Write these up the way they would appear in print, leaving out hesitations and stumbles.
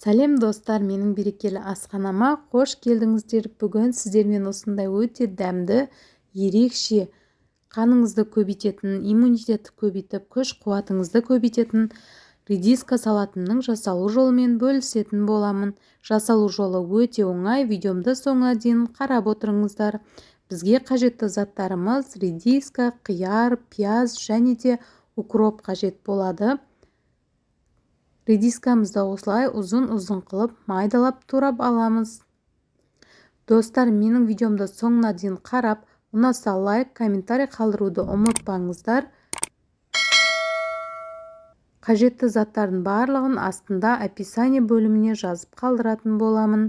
Сәлем достар, менің берекелі асханама қош келдіңіздер. Бүгін сіздермен осындай өте дәмді, ерекше қаныңызды көбейтетін, иммунитетті көбейтіп, күш қуатыңызды көбейтетін редиска салатының жасалу жолымен бөлісетін боламын. Жасалу жолы өте оңай, видеомды соңына дейін қарап отырыңыздар. Бізге қажетті заттарымыз редиска, қияр, пияз және де укроп қажет болады. Редискамызды осылай ұзын-ұзын қылып майдалап турап аламыз. Достар, менің видеомды соңына дейін қарап, ұнаса лайк, комментарий қалдыруды ұмытпаңыздар. Қажетті заттардың барлығын астында описание бөліміне жазып қалдыратын боламын.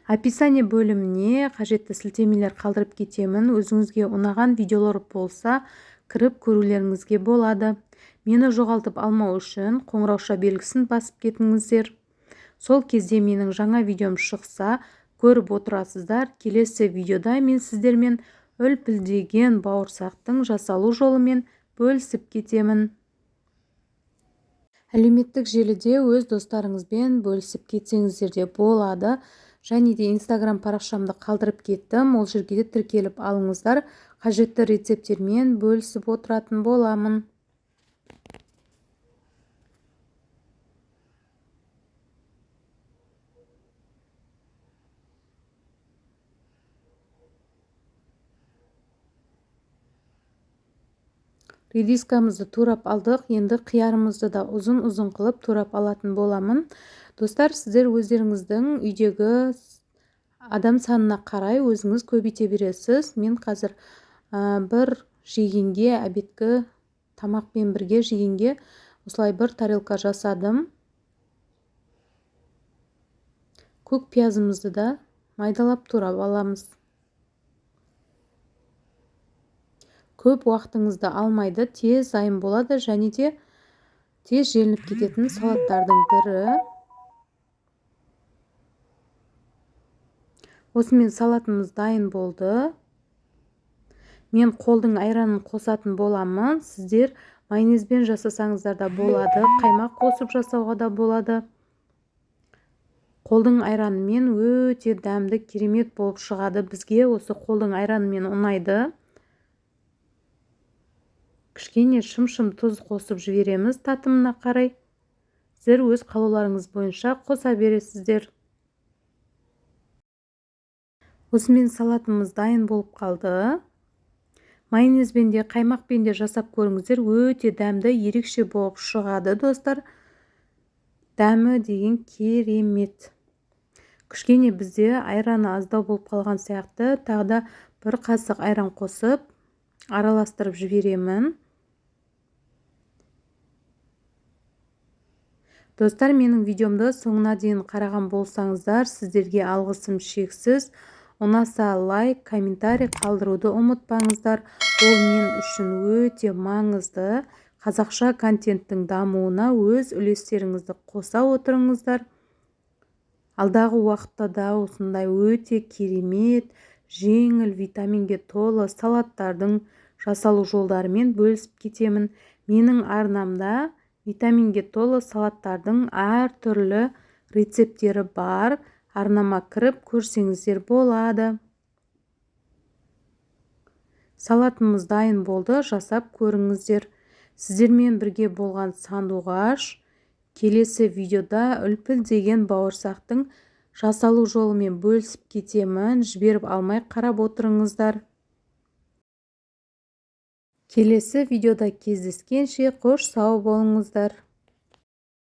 Описание бөліміне қажетті сілтемелер қалдырып кетемін. Өзіңізге ұнаған видеолар болса, кіріп көрулеріңізге болады. Мені жоғалтып алмау үшін қоңырауша белгісін басып кетіңіздер. Сол кезде менің жаңа видеом шықса, көріп отырасыздар. Келесі видеода мен сіздермен үлпілдеген бауырсақтың жасалу жолымен бөлісіп кетемін. Әлеуметтік желіде өз достарыңызбен бөлісіп кетсеңіздер де болады. Және де Инстаграм парақшамды қалдырып кеттім. Ол жерге де тіркеліп алыңыздар. Қажетті рецепттермен бөлісіп отыратын боламын. Редискамызды турап алдық. Енді қиярымызды да ұзын-ұзын қылып турап алатын боламын. Достар, сіздер өздеріңіздің үйдегі адам санына қарай өзіңіз көбейте бересіз. Мен қазір бір жегенге, обедкі тамақпен бірге жегенге осылай бір тарелка жасадым. Көк пиязымызды да майдалап турап аламыз. Көп уақытыңызды алмайды, тез дайын болады және де тез желініп кететін салаттардың бірі. Осымен салатымыз дайын болды. Мен қолдың айранын қосатын боламын. Сіздер майонезбен жасасаңыздар да болады, қаймақ қосып жасауға да болады. Қолдың айранымен өте дәмді, керемет болып шығады. Бізге осы қолдың айранымен ұнайды. Кішкене шым-шым тұз қосып жібереміз татымына қарай. Сіздер өз қалауларыңыз бойынша қоса бересіздер. Осымен салатымыз дайын болып қалды. Майонезбен де, қаймақпен де жасап көріңіздер, өте дәмді, ерекше болып шығады, достар. Дәмі деген керемет. Кішкене бізде айраны аздау болып қалған сияқты, тағы да бір қасық айран қосып араластырып жіберемін. Достар, менің видеомды соңына дейін қараған болсаңыздар, сіздерге алғысым шексіз. Ұнаса лайк, комментарий қалдыруды ұмытпаңыздар. Ол мен үшін өте маңызды. Қазақша контенттің дамуына өз үлестеріңізді қоса отырыңыздар. Алдағы уақытта да осындай өте керемет, жеңіл, витаминге толы салаттардың жасалу жолдарымен бөлісіп кетемін. Менің арнамда витаминге толы салаттардың әртүрлі рецепттері бар. Арнама кіріп көрсеңіздер болады. Салатымыз дайын болды, жасап көріңіздер. Сіздермен бірге болған Сандуғаш. Келесі видеода үлпілдеген бауырсақтың жасалу жолымен бөлісіп кетемін. Жіберіп алмай қарап отырыңыздар. Келесі видеода кездескенше қош сау болыңыздар.